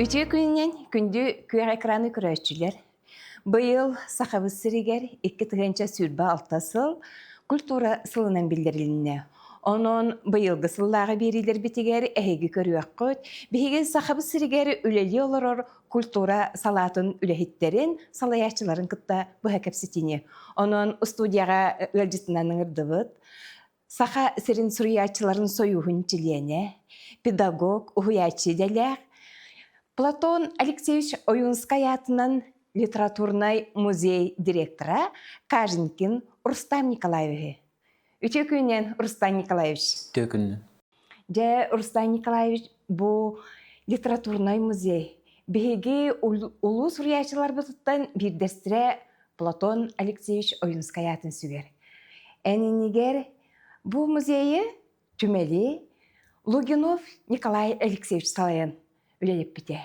Үтүө күнүнэн күндү күөх экраны көрөөччүлэр. Быйыл Сахабыт сиригэр 2026 сыл культура сылынан биллэрилиннэ. Онон быйылгы сыллааҕы биэриилэрбитигэр эһиги көрүөххүт, биһиги Сахабыт сиригэр үлэлии олорор культура салаатын үлэһиттэрин, салайааччыларын кытта быһа кэпсэтиини. Онон студияҕа ыалдьытынан ыҥырдыбыт. Саха сирин суруйааччыларын сойууһун чилиэнэ, педагог, уһуйааччы идэлээх Платон Алексеевич Ойуунскай аатынан литературнай музей директора Каженкин Рустам Николаевиһы. Үтүө күнүнэн, Рустам Николаевич. Үтүө күнүнэн. Дьэ, Рустам Николаевич, бу литературнай музей биһиги улуу суруйааччыларбытыттан биирдэстэрэ Платон Алексеевич Ойуунскай аатын сүгэр. Эн иннигэр бу музейы түмэли Лугинов Николай Алексеевич салайан үлэлэппитэ.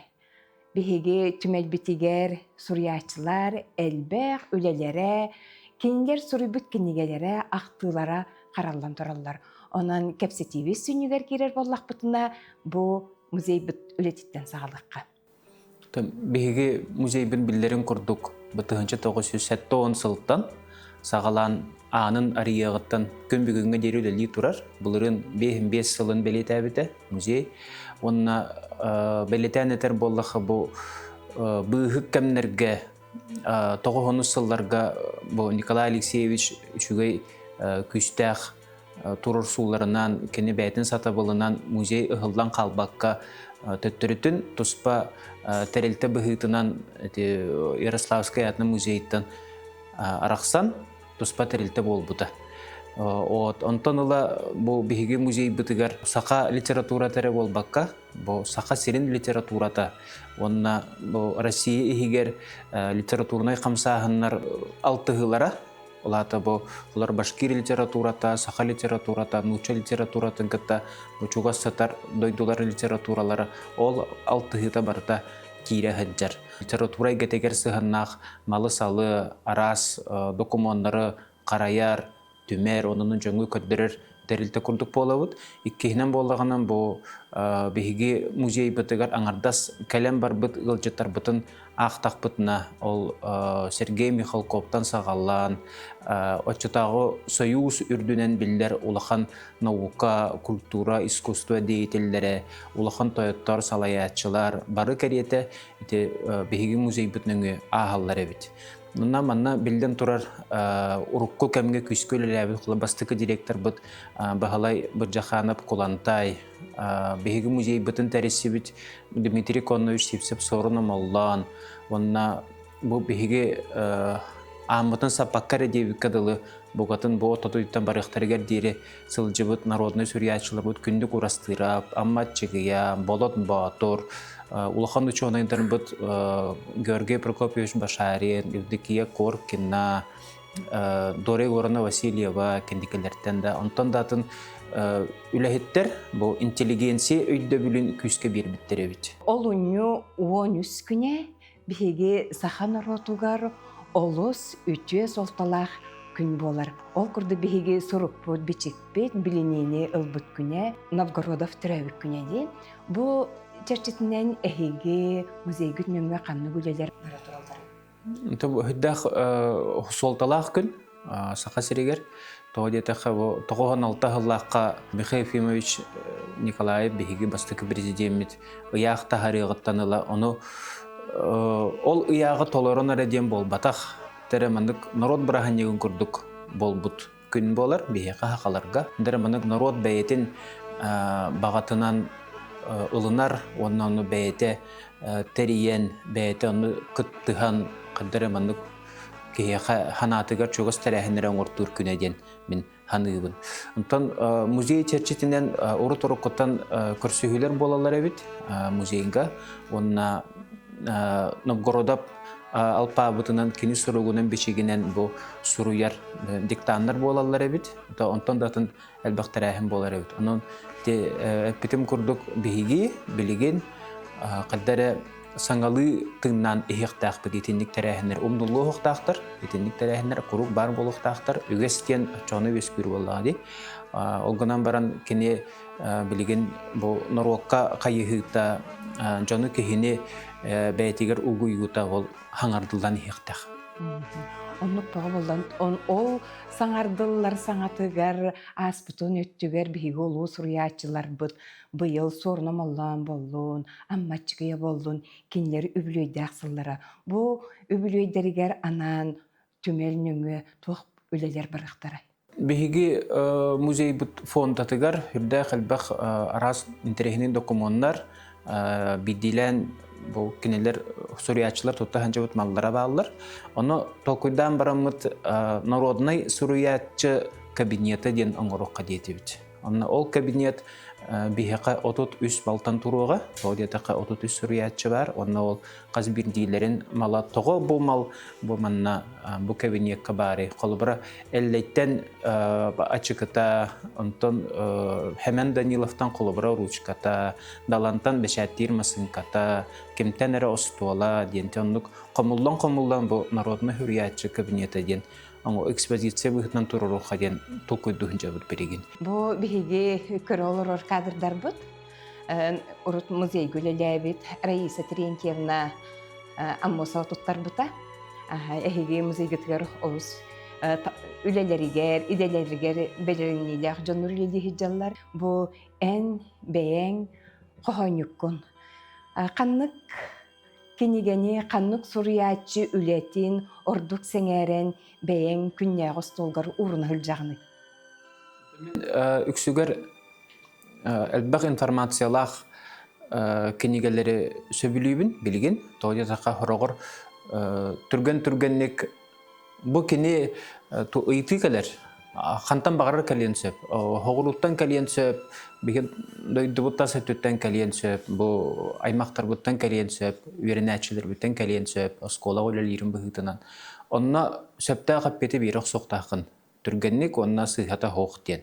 Биһиги түмэлбитигэр суруйааччылар элбэх үлэлэрэ, кинилэр суруйбут кинигэлэрэ, ахтыылара хараллан тураллар. Онон кэпсэтиибит сүнньүгэр киирэр буоллахпытына, бу музейбыт үлэтиттэн саҕалыахха. Биһиги музейбыт биллэрин курдук бу 1970 сылтан саҕалаан аанын арыйыаҕыттан күн бүгүҥҥэ диэри үлэлии турар. Былырыын 55 сылын бэлиэтээбитэ музей. Уонна бэлиэтээн этэр буоллахха бу быыһык кэмнэргэ тоҕуһунус сылларга бу Николай Алексеевич үчүгэй күүстээх туруорсууларынан, кини бэйэтин сатабылынан музей ыһыллан хаалбакка төттөрүтүн туспа тэрилтэ быһыытынан ити Ярославскай аатынан музейтан арахсан туспа тэрилтэ буолбута. Вот, онтон ыла бу биһиги музейбытыгар саха литературата эрэ буолбакка, бу саха сирин литературата уонна бу Россия иһигэр литературнай хамсааһыннар алтыһыылара Ол аата бу олор башкир литературата, саха литературата, нуучча литературатын кытта бу чугас сытар дойдулар литературалара ол алтыһыыта барыта киирэ сылдьар. Литература эйгэтигэр сыһыаннаах малы-салы, араас докумуоннары харайар, түмэр, онон дьоҥҥо көрдөрөр тэрилтэ курдук буолабыт. Иккиһинэн буоллаҕына бу биһиги музейбытыгар аҥардас кэлэн барбыт ыалдьыттарбытын аахтахпытына ол Сергей Михалковтан саҕалаан оччотооҕу Союз үрдүнэн биллэр улахан наука, культура, искусство деятеллэрэ, улахан тойоттор, салайааччылар бары кэриэтэ ити биһиги музейбыт нөҥүө ааһаллар эбит. Манна манна биллэн турар урукку кэмҥэ күүскэ үлэлээбит бастакы директорбыт Баһылай Бырдьаханов Кулантай, биһиги музейбытын тэрийсибит Дмитрий Коннович Сивцев Сорун Омоллоон уонна бу биһиги ааммытын саппакка эрэ диэбиккэ дылы букатын бу ототуйтан барыахтарыгар диэри сылдьыбыт народнай суруйааччыларбыт Күндү Курастыырап, Амма Аччыгыйа, Болот Боотур, улахан учуонайдарбыт Георгий Прокопьевич Башарин, Евдокия Коркина, Дора Егоровна Васильева кэндикэлэртэн да, онтон да атын үлэһиттэр бу интеллигенция өйдөбүлүн күүскэ биэрбиттэр эбит. Олунньу 13 күнэ биһиги саха норуотугар олус үтүө суолталаах күн буолар. Ол курдук биһиги сурукпут, бичикпит, билиниини ылбыт күнэ, Новгородов төрөөбүт күнэ дии. Бу чэрчитинэн эһиги музейгыт нөҥүө ханнык үлэлэр бара тураллар? Үрдээх суолталаах күн Саха сиригэр. Тоҕо диэтэххэ, бу 96 сыллаахха Михаил Ефимович Николаев биһиги бастакы президеммит ыйаах таһаарыаҕыттан ыла ону ол ыйааҕы толорон эрэ диэн буолбатах. Тэрэ маннык норуот бырааһынньыгын курдук буолбут күн буолар биһиэхэ сахаларга. Тэрэ маннык норуот бэйэтин баҕатынан ылынар уонна ону бэйэтэ тэрийэн, бэйэтэ ону кыттыһан ханна эрэ маннык киһиэхэ санаатыгар чугас тэрээһиннэри оҥортуур күнэ диэн мин саныыбын. Онтон музей чэрчитинэн урут-уруккуттан көрсүһүүлэр буолаллар эбит музейга уонна Новгородов алпаабытынан кини суругунан бичигинэн бу суруйар диктаннар буолаллар эбит. Онтон да атын элбэх тэрээһин буолар эбит. Онон эппитим курдук биһиги билигин ханна эрэ саҥалыы тыыннаан иһиэхтээхпит итинник тэрээһиннэр умнуллуохтаахтар, итинник тэрээһиннэр куруук баар буолуохтаахтар. Үгэс диэн оччоҕуна үөскүүр буоллаҕа дии. Ол гынан баран кини билигин бу норуокка хайыһыыта дьону киһини бэйэтигэр угуйуута ол хаҥардыллан иһиэхтээх. Оннук тоҕо буоллан ол саҥардыллар саҥатыгар ааспытын өттүгэр биһиги улуу суруйааччыларбыт быйыл суоруна моллоон буоллун, аммаччыгыйа буоллун кинилэр үбүлүөйдээх сыллара. Бу үбүлүөйдэригэр анаан түмэл нөҥүө туох үлэлэр барыахтарай? Биһиги музейбыт фондатыгар үрдээх элбэх араас интэриэһинэй докумуоннар, биирдиилээн бу кинилэр суруйааччылар тутта сылдьыбыт маллара бааллар. Ону толкуйдаан бараммыт народнай суруйааччы кабинета диэн оҥоруохха диэтибит. Онно ол кабинет биһиэхэ 33 балтан туруоҕа, тоҕо диэтэххэ 33 суруйааччы баар. Онно ол хас биирдиилэрин мала тоҕо бу мал бу манна бу кабинекка баарый. Холобура, Эллэйтэн ачыкыта, онтон Хэмэн Даниловтан холобура ручката, Далантан бэчээттиир масыҥката, кимтэн эрэ остуола диэн оннук хомуллан-хомуллан бу народнай суруйааччы кабинета диэн экспозиция быһыытынан туруоруохха диэн толкуйдуһун дьабыт билигин. Бу биһиги көрө олорор кадрдарбыт урут музейга үлэлээбит Раиса Терентьевна Аммосова туттарбыта. Эһиги музейгытыгар олус үлэлэригэр, идэлэригэр бэлэмниилээх дьоннор үлэлии сылдьаллар. Бу эн бэйэҥ хоһоонньуккун. Ханнык Кинигэни ханнык суруйааччы үлэтин ордук сэҥээрэн бэйэҥ күннээҕи остуолгар ууруна сылдьаҕыный? Үксүгэр элбэх информациялаах кинигэлэри сөбүлүүбүн билигин. Тоҕо диэтэххэ, хороҕор түргэн-түргэнник Бу кини ыйытыы кэлэр. Хантан баҕарар кэлиэн сөп. Хоҕурууттан кэлиэн сөп, биһиги дойдубут тас өттүттэн кэлиэн сөп, бу аймахтарбыттан кэлиэн сөп, үөрэнээччилэрбиттэн кэлиэн сөп, оскуолаҕа үлэлиирим быһыытынан. Онно сөптөөх эппиэти биэрэ охсуохтааххын. Түргэнник уонна сыыһата суох диэн.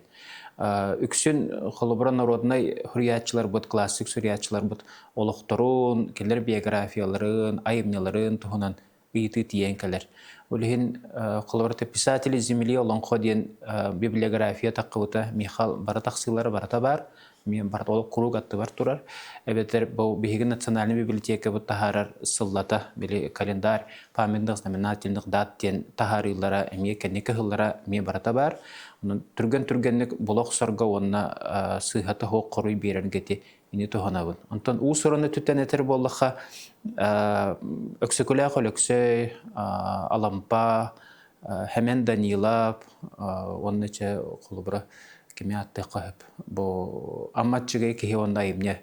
Үксүн холобура народнай суруйааччыларбыт, классик суруйааччыларбыт олохторун, кинилэр биографияларын, айымньыларын туһунан ыйытыы тиийэн кэлэр. Ол иһин холобура «Писатели земли» олоҥхо диэн библиография таххыбыта Михал бары тахсыылара барыта баар. Мен барыта ол куруук аттыбар турар. Эбэтэр бу биһиги национальный библиотекабыт таһаарар сыллата били календарь памятных знаменательных дат диэн таһаарыылара эмиэ кэнники ыһыллара эмиэ барыта баар. Онон түргэн-түргэнник була охсорго уонна сыыһата суох хоруй биэрэргэ ити ини туһанабын. Онтон уус-уран өттүттэн этэр буоллахха, Өксөкүлээх Өлөксөй, Алампа, Хэмэн Данилов уонна чэ холобура кими ааттыахха сөп. Бу Амматчыгай киһи уонна айымньы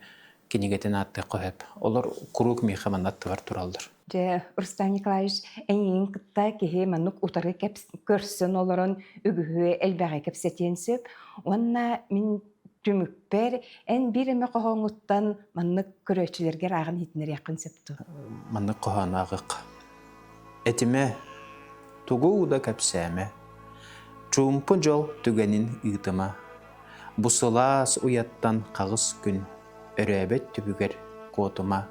кинигэтин ааттыахха сөп. Олор куруук миэхэ манна аттыбар тураллар. Дьэ, Рустам Николаевич, эйигин кытта киһи маннык утары көрсөн олорон үгүһү элбэҕи кэпсэтиэн сөп. Уонна мин Түмүкпэр эн биир эмэ хоһооҥҥуттан маннык көрөөччүлэргэр ааҕан иһитиннэриэххин сөп дуо? Маннык хоһоон ааҕыах. Этимэ, тугу да кэпсээмэ, чуумпу дьол түгэнин ыытыма. Бу сылаас уйаттан хаҕыс күн өрөөбөт түбүгэр куотума.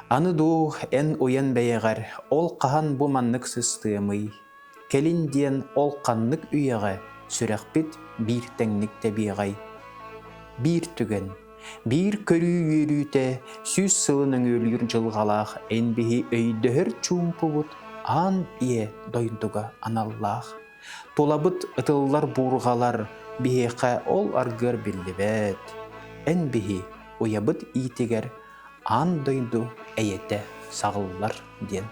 Аны дуу эн уйан бэйэҕэр ол хаһан бу маннык сыстыамый? Кэлин диэн ол ханнык үйэҕэ сүрэхпит биир тэҥник тэбиэҕэй? Биир түгэн, биир көрүү үөрүүтэ сүүс сылын өҥүөлүүр дьылҕалаах эн биһи өйдөһөр чуумпубут аан ийэ дойдуга аналлаах. Тулабыт ытыллар буурҕалар биһиэхэ ол аргыар биллибэт. Эн биһи уйабыт иитигэр аан дойду эйэтэ саҕыллар диэн.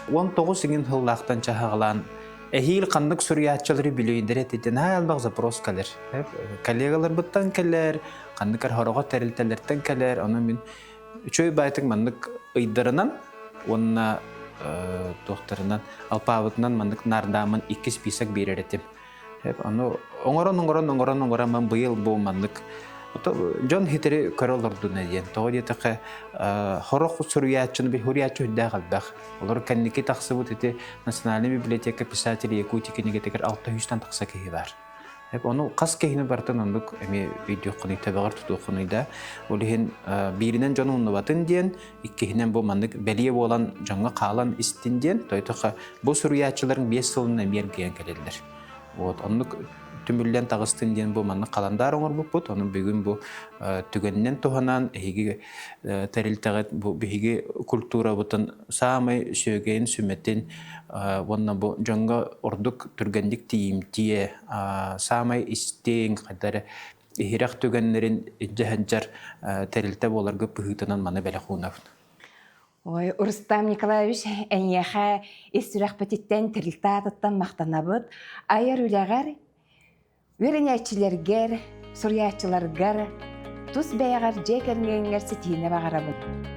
19 иҥин сыллаахтан чаһаҕалаан эһиил ханнык суруйааччылары бүлүйдэр этитин элбэх запрос кэлэр. Коллегаларбыттан кэлэр, ханнык эрэ хороҕо тэрилтэлэртэн кэлэр, ону мин үчүгэй баайтык маннык ыйдарынан уонна туохтарынан алпаабытынан маннык наардааммын икки список биэрэр этим. Ону оҥорон оҥорон оҥорон оҥорон быйыл бу маннык дьон хитери көрө олордуна диэн. Тоҕо диэтэххэ хорох суруйааччыны би суруйааччы үрдээх элбэх. Олор кэнники тахсыбыт ити Национальная библиотека писателей Якутии кинигэтигэр 600-тан тахса киһи бар. Ону хас киһини барытын оннук эмиэ өйдүөххүнүй, төбөҕөр тутуоххунуй да. Ол иһин бииринэн дьон умнубатын диэн, иккиһинэн бу маннык бэлиэ буолан дьоҥҥо хаалан истин диэн, тойтоха бу суруйааччыларыҥ 5 сылынан эмиэ эргийэн кэлэллэр. Вот оннук түмүллэн таҕыстын диэн бу маннык халандаар оҥорбуппут. Ону бүгүн бу түгэнинэн туһанан эһиги тэрилтэҕит бу биһиги культурабытын саамай сүөгэйин сүмэтин уонна бу дьоҥҥо ордук түргэнник тиийимтиэ саамай истиҥ хайда эрэ иһирэх түгэннэрин илдьэ сылдьар тэрилтэ буоларга быһыытынан маны бэлэх уунабын. Ой, Рустам Николаевич, эйиэхэ ис сүрэхпититтэн тэрилтэ аатыттан махтанабыт. Айар үлэҕэр, үөрэнээччилэргэр, суруйааччыларгар, тус бэйэҕэр дьиэ кэргэҥҥэр ситиһиини баҕарабыт.